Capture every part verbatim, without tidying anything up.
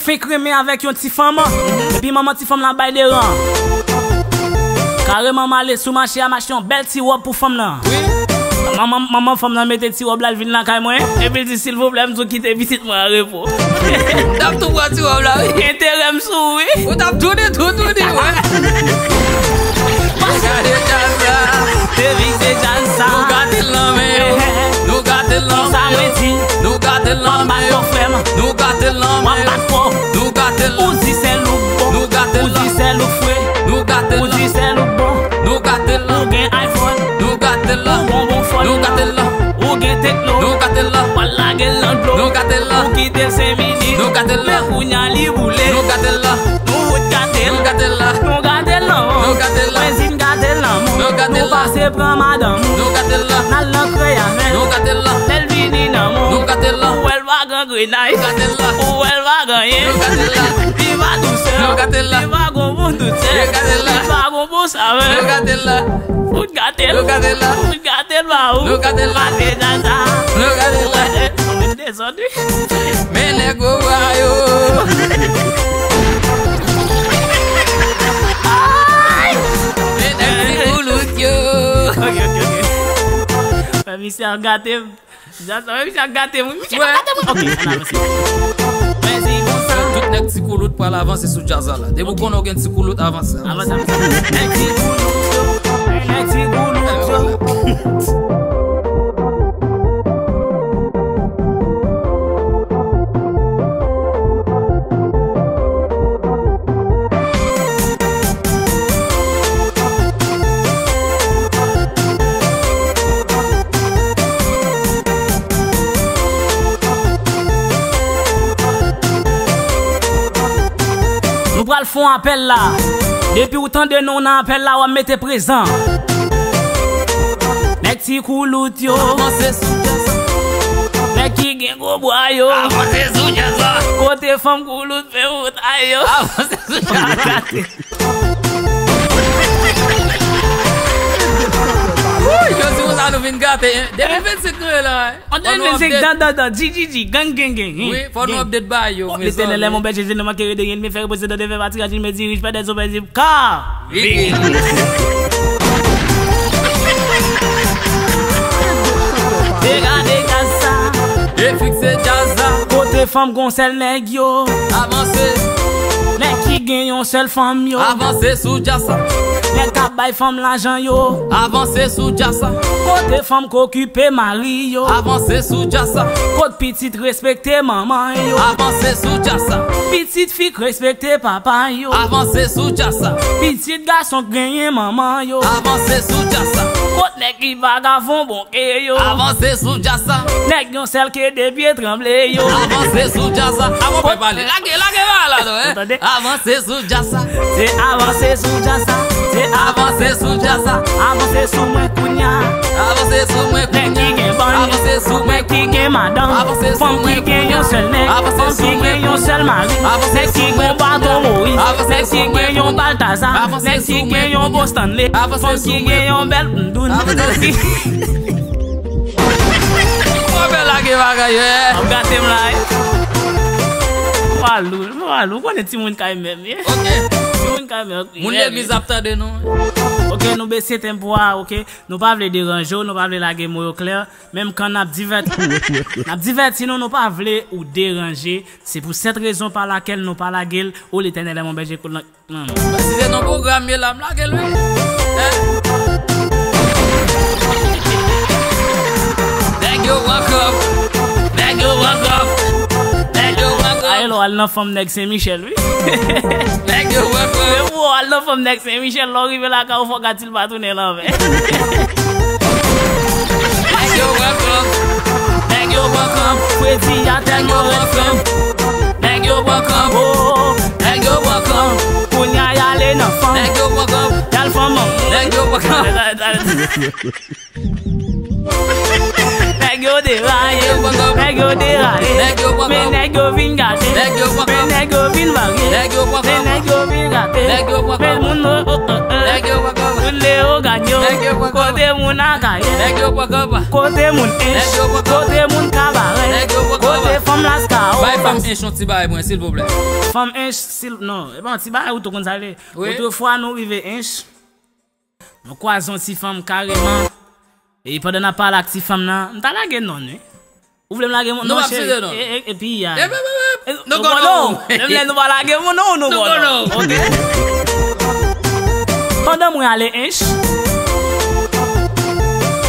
fenk renmen avèk yon ti fanm, epi manman ti fanm lan bay deran. Kareman m ale sou mache a, m achte yon bèl ti wòb pou fanm lan. Manman, manman fanm lan mete ti wòb la, l vin lakay mwen, epi l di, "Silvouplè, m sou kite pitit mwen an repo." M t ap tou pran ti wòb la, wi. Enterè m sou ou, wi. Ou t ap tou di, tou, tou di, wi. Gade djaz sa. Depi se djaz sa. Nou gate l nan men yo. Nou gate l nan men yo. Sa mwen di. Nou gate l nan men yo. W ap bat frè m. Nou gate l nan men yo. W ap bat kò. Nou gate l. Ou di sèl ou k bon. Nou gate l. Ou di sèl ou k fre. Nou gate l. Ou di sèl ou k bon. Nou gate l. Ou gen iPhone. Nou gate l. Ou gon bon fòn. Nou gate l. Ou gen tekno. Nou gate l. W al lage l nan dlo. Nou gate l. Ou kite l senk minit. Nou gate l. Men kounya li boule. Nou gate l. Nou fout gate l. Nou gate l. Nou gate l nan men w. Nou gate l. Mwen di n gate l nan men w. Nou gate l. Nou pase pran madanm ou. Nou gate l. N al nan kreyamèl. Nou gate l. Lè l vini nan men w. Nou gate l. Ou wè l pa gangrenay. Nou gate l. Ou wè l pa ganyen. Nou gate l. Li pa dousè. Nou gate l. Li pa gon bon dousè. Nou gate l. Li pa gon bon savè. Nou gate l. Fout gate l. Nou gate l. Fout gate l ba ou. Nou gate l. Gate djaz sa. Nou gate l. Ou dezòd wi. Men nèg gwo bra yo. Ay! Men nèg ti koulout yo. Ok, ok, ok. Misye ap gate m. Djaz la, misye ap gate m. Misye ap gate m. Ok, ann avanse. Mèsi pou sa. Tout nèg ti koulout pral avanse sou djaz la. Depi w konnen w gen ti koulout, avanse. Avanse, avanse. Nèg ti koulout yo. Nèg ti koulout yo. Nou pral fè yon apèl la. Depi w tande non nan apèl la, w ap mete prezan. Nèg ti koulout yo. Avanse sou djaz la. Nèg ki gen gwo bwa yo. Avanse sou djaz la. Kote fanm koulout fè wout ay yo. Avanse sou djaz la. Wouy, yo di konsa nou vin gate, hein. De mil vennsenk nou ye la, hein. An de mil vennsenk, dan, dan, dan, di, di, di, gang, gang, gang, hein. Wi, fò nou update ba yo. Oh, Letènèl lè mon bèje, je ne manquerai de rien, il me fait reposer dans de verts pâturages, il me dirige près des eaux paisibles, car Degade djaz sa. E fikse djaz la. Kote fanm gon sèl nèg yo. Avanse. Nèg ki gen yon sèl fanm yo. Avanse sou djaz sa. Nèg k ap bay fanm lajan yo. Avanse sou djaz sa. Kote fanm k okipe mari yo. Avanse sou djaz sa. Kot pitit respekte manman yo. Avanse sou djaz sa. Pitit fi k respekte papa yo. Avanse sou djaz sa. Pitit gason k genyen manman yo. Avanse sou djaz sa. Kot nèg ki vagabon bon ke yo. Avanse sou djaz sa. Nèg yon sèl ke de pye tranble yo. Avanse sou djaz sa. Avan pè pale. Lage, lage ba la non, hein. Ou tande? Avanse sou djaz sa. Se avanse sou djaz sa. Se avanse sou djaz sa. Avanse sou mwen kounya. Avanse sou mwen kounya. Nèg ki gen bann. Avanse sou mwen kounya. Nèg ki gen madanm. Avanse sou mwen kounya. Fanm ki gen yon sèl nèg. Avanse sou mwen kounya. Fanm ki gen yon sèl mari. Avanse sou mwen kounya. Nèg ki gen yon baton Moyiz. Avanse sou mwen kounya. Nèg ki gen yon Baltaza. Avanse sou mwen kounya. Nèg ki gen yon Bostanle. Avanse sou mwen kounya. Fanm ki gen yon bèl doudoun. Avanse. Mwen fè lage bagay, eh. W ap gate m la, eh. Mwen alou, mwen alou. Ou konnen timoun kay menm, eh. Ok. Timoun kay menm. Moun legliz ap tande nou. Ok, nou bese tenpo a, ok. Nou pa vle deranje w, nou pa vle lage mo yo klè. Menm kan n ap divèt-, n ap divèti nou, nou pa vle ou deranje. Se pou sèt rezon pa lakèl nou pa lage l. O Letènèl, mon bèje, kout lan. Hmm. Si se nan pwogram ye la, m lage l, wi. Eh? Nèg yo pran kòb. Nèg yo pran kòb. Nèg yo pran kòb. Aye, lò al nan fanm nèg Sen Michèl, wi. Nèg yo pran kòb. Men ou al nan fanm nèg Sen Michèl, lè w rive lakay ou, fò w gad si l pa tounen l anvè. Nèg yo pran kòb. Nèg yo pran kòb. Fredi a tèlman rèd frè m. Nèg yo pran kòb. Oh, nèg yo pran kòb. Kounya y ale nan fanm. Nèg yo pran kòb. Y al fanm an. Nèg yo pran kòb. Nèg yo deraye. Nèg yo deraye. Men nèg yo vin gate. Men nèg yo vin varye. Men nèg yo vin gate. Men moun, oh, oh, oh, oh. Moun Leogàn yo, kote moun Akayè, kote moun Ench, kote moun Kabarè, kote fanm Laskawòs. Bay fanm Ench yon ti bagay mwen, silvouplè. Fanm Ench, sil-, non, e pa yon ti bagay ou tou konn sa l ye. Otrefwa nou rive Ench, nou kwaze yon ti fanm kareman. E pandan n ap pale ak ti fanm nan, m ta lage non l wi. Ou vle m lage moun non, cheri? E, e, epi, a. E, non, non, non. Menm lè nou pa lage moun non, nou konnen. Oke. Pandan mwen ale Ench,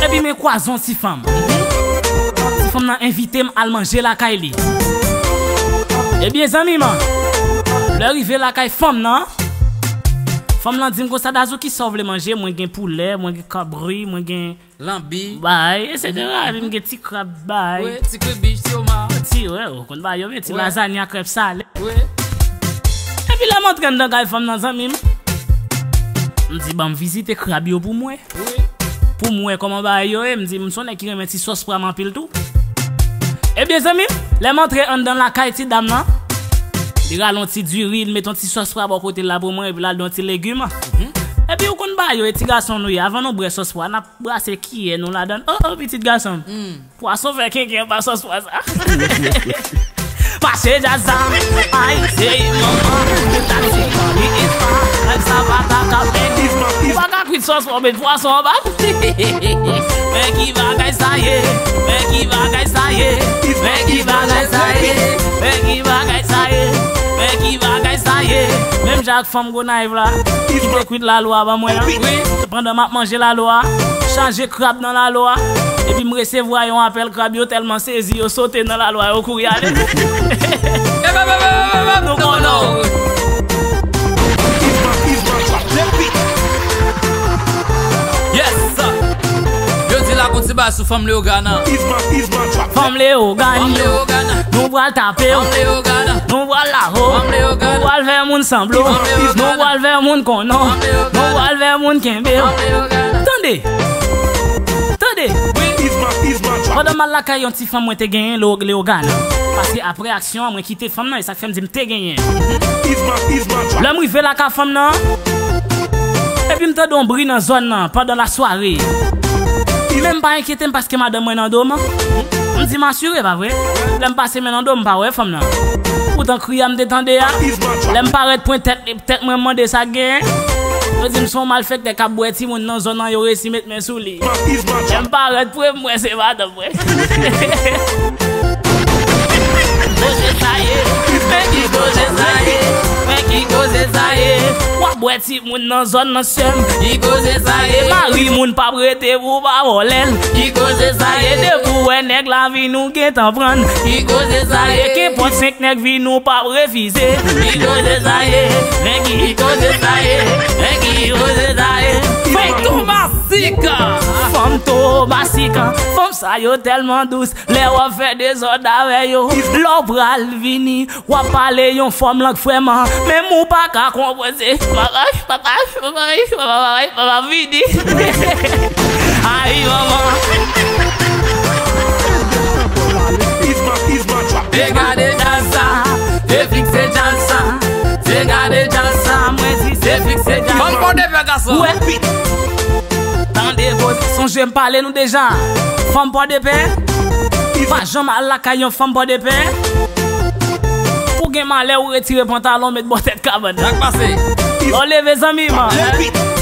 epi mwen kwaze yon ti fanm. Ti fanm nan envite m al manje lakay li. Ebyen, zanmi m, lè rive lakay fanm nan, fanm nan di m konsa, Dazou, kisa w vle manje? Mwen gen poulè, mwen gen kabri, mwen gen lanbi, bay, etsetera. Epi m gen ti krab, bay. Wi, ti kribich, ti oma. Ti, wi, ou konn bay yo, men ti lazanya, krèb sale. Wi. Epi lè m antre anndan kay fanm nan, zanmi m, m di, ban m vizite krab yo pou mwen. Wi. Pou m wè kòman bagay yo ye, m di, m se yon nèg ki renmen ti sòs pwa m anpil tou. Ebyen, zanmi m, lè m antre anndan lakay ti dam nan, li rale yon ti diri, li met yon ti sòs pwa bò kote l la pou mwen, epi l al gen yon ti legim. Epi ou konn bagay yo, e ti gason nou ye, avan nou bwè sòs pwa, n ap brase kiyè nou ladan l. O, o, pitit gason m. Pwason fè kenken pa sòs pwa sa. Mache djaz sa, ay, se manman, tout taksi, li ispa, lèk sa pa ta ka pèdi. Ou pa ka kwit sòs pwa, met pwason anba. Men ki bagay sa ye, men ki bagay sa ye, men ki bagay sa ye, men ki bagay sa ye, men ki bagay sa ye. Menm jan ak fanm Gonayiv la, ki te kwit lalo a ban mwen an. Wi. Pandan m ap manje lalo a, chaje krab nan lalo a, epi m resevwa yon apèl, krab yo tèlman sezi, yo sote nan lalo a, yo kouri ale. Nou konnen. Yes! Yo di la gon ti bagay sou fanm Leyogàn nan. Fanm Leyogàn, fanm Leyogàn, nou pral tape w. Fanm Leyogàn, nou pral lave w. Fanm Leyogàn, nou pral fè moun sanble w. Fanm Leyogàn, nou pral fè moun konnen w. Fanm Leyogàn, nou pral fè moun kenbe w. Fanm Leyogàn. Tande! Tande! Wi. Pandan m al lakay yon ti fanm mwen te genyen Leo-, Leyogàn. Paske apre aksyon an, mwen kite fanm nan, e sa k fè m di m te genyen. Lè m rive lakay fanm nan, epi m tande yon bri nan zòn nan pandan lasware. Men m pa enkyete m paske madanm mwen nan do m. M di m asire, pa vre? Lè m pase men nan do m, m pa wè fanm nan. Poutan kri a m te tande a, lè m parèt pwen tèt li, tèt mwen mande sa k genyen. Yo di m se yon malfektè k ap bwè timoun nan zòn nan, yo resi met men sou li. Lè m parèt pwen, m wè se madanm mwen. Koze sa ye, men ki koze sa ye, men ki koze sa ye. W ap bwè timoun nan zòn nan, sè m. Ki koze sa ye? Mari moun p ap rete pou w pa vòlè l. Ki koze sa ye? Depi w wè nèg la vin, ou gentan pran l. Ki koze sa ye? Kenpòt senk nèg vin, ou p ap refize. Ki koze sa ye? Men ki koze sa ye? Men ki koze sa ye? Fanm Tomasika! Fanm Tomasika! Fanm sa yo tèlman dous, lè w ap fè dezòd avè yo, lè w pral vini, w ap pale yon fòm lang frèman, menm ou pa ka konprann se bagay, bagay, bagay, bagay, bagay, vini. Ay, manman. E gade djaz sa, e fikse djaz sa, e gade djaz sa, mwen di se fikse djaz sa. Fanm Pòdepè, gason. Wè. Tande koze, sonje m pale nou deja. Fanm Pòdepè, pa janm al lakay yon fanm Pòdepè. Ou gen malè, ou retire pantalon, met bò tèt kabann nan. Sa k pase? Lè w leve, zanmi m,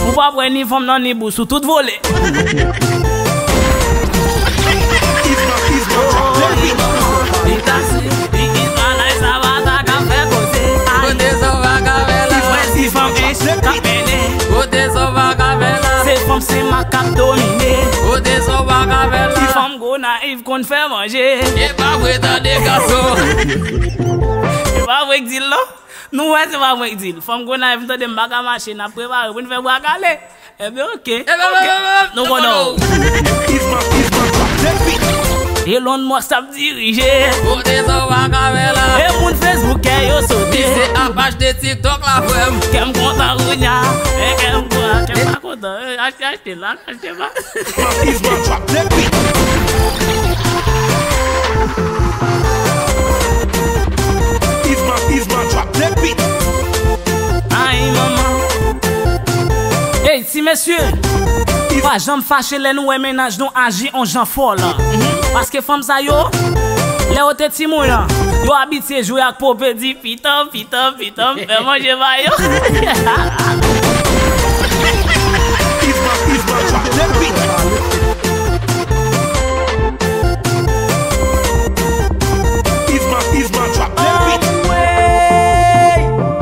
ou p ap wè ni fanm nan, ni bous ou, tout vole. Li taksi, li ki malay, sa pa ta ka fè koze. Ay. Kote sa w pa ka fè la? Li frè ti fanm Ench k ap mennen. Kote sa w pa ka fè la? Se fanm Senmak k ap domine. Kote sa w pa ka fè la? Ti fanm Gonayiv konn fè manje. E pa vre, tande, gason. E pa vre k di l non. Nou wè se pa mwen k di l. Fanm Gonayiv, m tande m pa ka mache, n ap prepare pou n fè bwa kale. Ebyen, oke. Ebyen, oke. Nou konnen w. Elon Musk ap dirije. Kote sa w pa ka fè la? E moun Facebook kè yo sote. Li se ap achte TikTok la, frè m. Kè m kontan kounya. Men kè m kontan, kè m pa kontan. Eh, achte, achte la, achte la. Isma drop the beat. Isma, Isma drop the beat. Ay, manman. Ey, ti mesye, pa janm fache lè nou wè mennaj nou aji on jan fòl. Paske fanm sa yo, lè yo te timoun, yo abitye jwe ak pope, di, pitan, pitan, pitan, fè manje ba yo. Anmwey!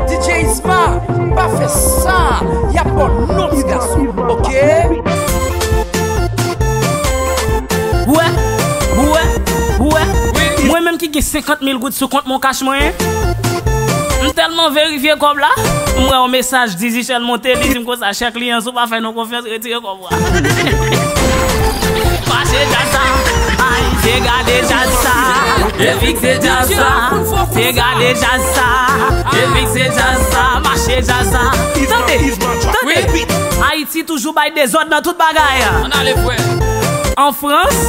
D J Isma, pa fè sa, y ap ba w non ti gason, oke? Ou wè, ou wè, ou wè. Mwen menm ki gen senkant mil goud sou kont Mon Cash mwen, m tèlman verifye kòb la, m wè yon mesaj Dizichèl monte, li di m konsa, chè kliyan, si w pa fè nou konfyans, retire kòb ou. Mache djaz sa, ay, se gade djaz sa. Epic se djaz sa, se gade djaz sa. Epic se djaz sa, mache djaz sa. Tande, tande. Ayiti toujou bay dezòd nan tout bagay. Ann ale, frè. An Frans,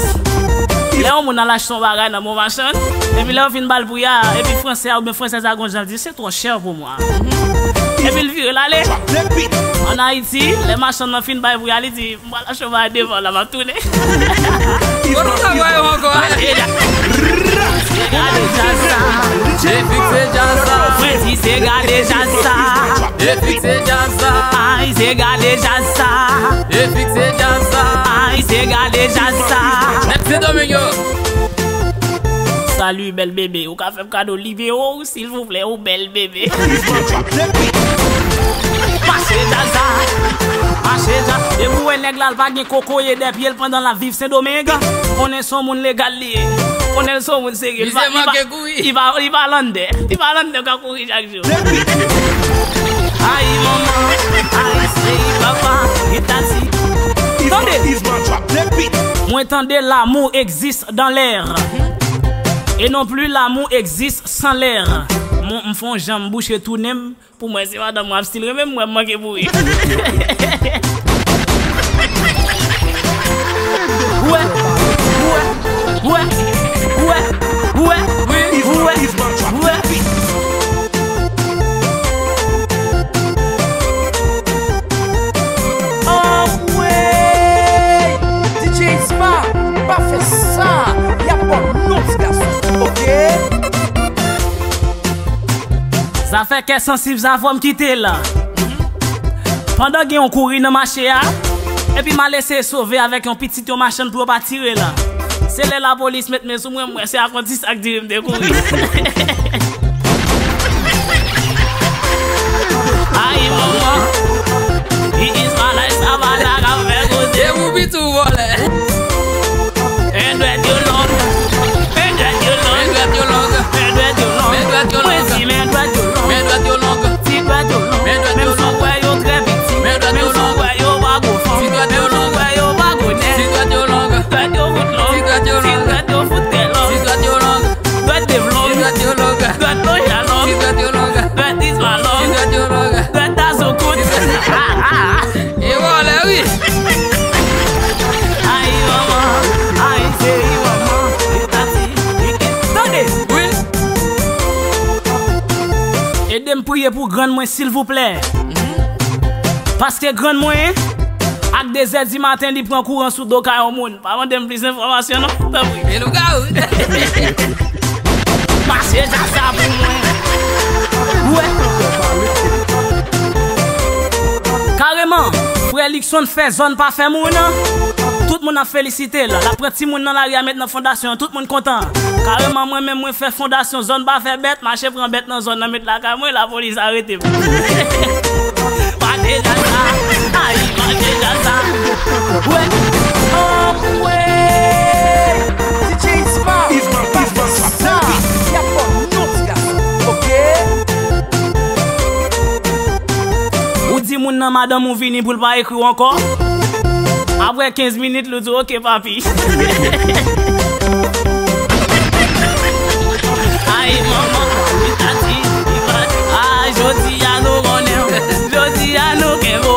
lè yon moun al achte yon bagay nan Bon Machann, epi lè yo fin ba l pri a, epi fransè a oubyen fransèz la gon jan l di, se twò chè pou mwen. Epi l vire l ale. Ann Ayiti, lè machann nan fin bay pri a, li di, m pral achte yon bagay devan la, m ap tounen. Bon, nou travay ankò. Gade djaz sa. Epic se djaz sa. Mwen di se gade djaz sa. Epic se djaz sa. Ay, se gade djaz sa. Epic se djaz sa. Ay, se gade djaz sa. Nèg Sendomeng yo. Salut, bèl bebe. Ou ka fè m kado nimewo w, silvouplè, ou bèl bebe. Mache djaz sa, mache djaz. Depi w wè nèg la, l pa gen kokoye dèyè pye l pandan l ap viv Sendomeng. Konnen se yon moun legal li ye. Konnen se yon moun serye. Li pa, li pa, li pa, li pa landè. Li pa landè k ap kouri chak jou. Ay, manman, ay, seri papa, e tati. Tande! Mwen tande l'amour existe dans l'air. Et non plus l'amour existe sans l'air. Mwen, m fè yon jan m bouche tou nen m pou m wè si madanm mwen ap still renmen m, m wè m manke boure. Ou wè, ou wè, ou wè, ou wè, ou wè, ou wè, ou wè. Anmwey! D J Isma, pa fè sa! Y ap ba w non ti gason, oke? Zafè kè sansib sa fò m kite l. Pandan gen yon kouri nan mache a, epi m al eseye sove avèk yon pitit yon machann pou yo pa tire l. Se lè lapolis met men sou mwen, m wè se ak yon ti sak diri m te kouri. Ay, manman, it is my life, sa pa sa k ap fè koze. E pou pitit ou vòlè. Men dwèt yo long, men dwèt yo long, men dwèt yo long, men dwèt yo long, men dwèt yo long. Mwen di men dwèt yo long, men dwèt yo long, ti dwèt yo long, men dwèt yo long. Menm si w wè yo trè piti, men dwèt yo long, menm si w wè yo pa gwo fòm, ti dwèt yo long, menm si w wè yo pa gwo nèg, ti dwèt yo long, dwèt yo fout long, ti dwèt yo long, ti dwèt yo fout trè long, ti dwèt yo long, dwèt Dave long, ti dwèt yo long, dwèt Loja long, ti dwèt yo long, dwèt Isma long, ti dwèt yo long, dwèt Dazo kout. E vòlè, wi. Ay, manman, ay, seri manman, e tati, e ke-, tande. Wi. Ede m priye pou grann mwen, silvouplè. Paske grann mwen, ak de zè di maten, li pran kouran sou do kay yon moun. Pa mande m plis enfòmasyon, non. Tanpri. E lougawou. Mache djaz sa pou mwen. Ou wè. Kareman, frè Luckson fè zòn pa fè moun. Tout moun ap felisite l. L ap pran timoun nan lari a met nan fondasyon an. Tout moun kontan. Kareman, mwen menm, mwen fè fondasyon zòn pa fè bèt. Mache pran bèt nan zòn nan, met lakay mwen, lapolis arete m. Mache djaz sa, ay, mache djaz sa. Wè, anmwey. D J Isma, Isma, pa fè sa. Y ap ba w non ti gason, oke? Ou di moun nan madanm ou vini pou l pa ekri w ankò. Apre kenz minit, li di, oke, papi. Ay, manman, li ta di, li pa di. Ah, jodi a nou konnen w. Jodi a nou kenbe w.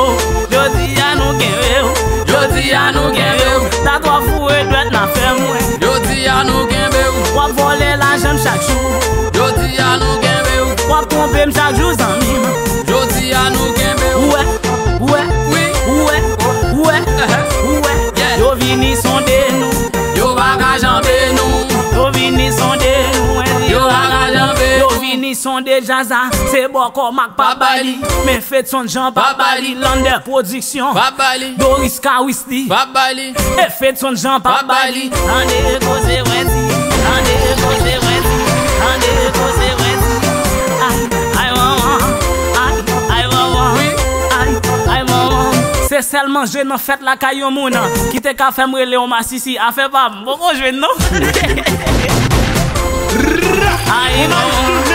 Jodi a nou kenbe w. Jodi a nou kenbe w. Ta twò foure dwèt nan fè mwen. Jodi a nou kenbe w. W ap vòlè lajan m chak jou. Jodi a nou kenbe w. W ap twonpe m chak jou, zanmi m. Jodi a nou kenbe w. Ou wè, ou wè, wi, ou Son de Jaza, se bòkò Mak pa bali. Men Fedson Jean pa bali. Lander Production, pa bali. Doris Kawisli, pa bali. E Fedson Jean pa bali. Ande koze wè di, ande koze wè di, ande koze wè di. Ay, ay, manman, ay, ay, manman, ay, ay, manman. Se sèl manje nan fèt lakay yon moun ki te ka fè m rele yon masisi. Afè pa m, poko jwenn non. Ay, manman.